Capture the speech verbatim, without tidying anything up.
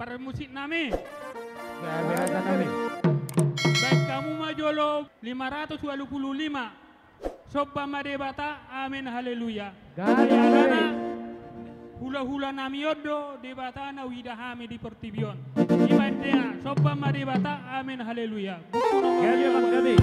Parmusik nami. Gabe hata nami. Baen hamu ma jolo lima ratus walu pulu lima. Somba ma Debata, amen, haleluya. Gabe. Alana hulahula nami on do Debata na huida hami di portibi on. Ima endena, somba ma Debata, amen, haleluya. Gabe, Bang, gabe.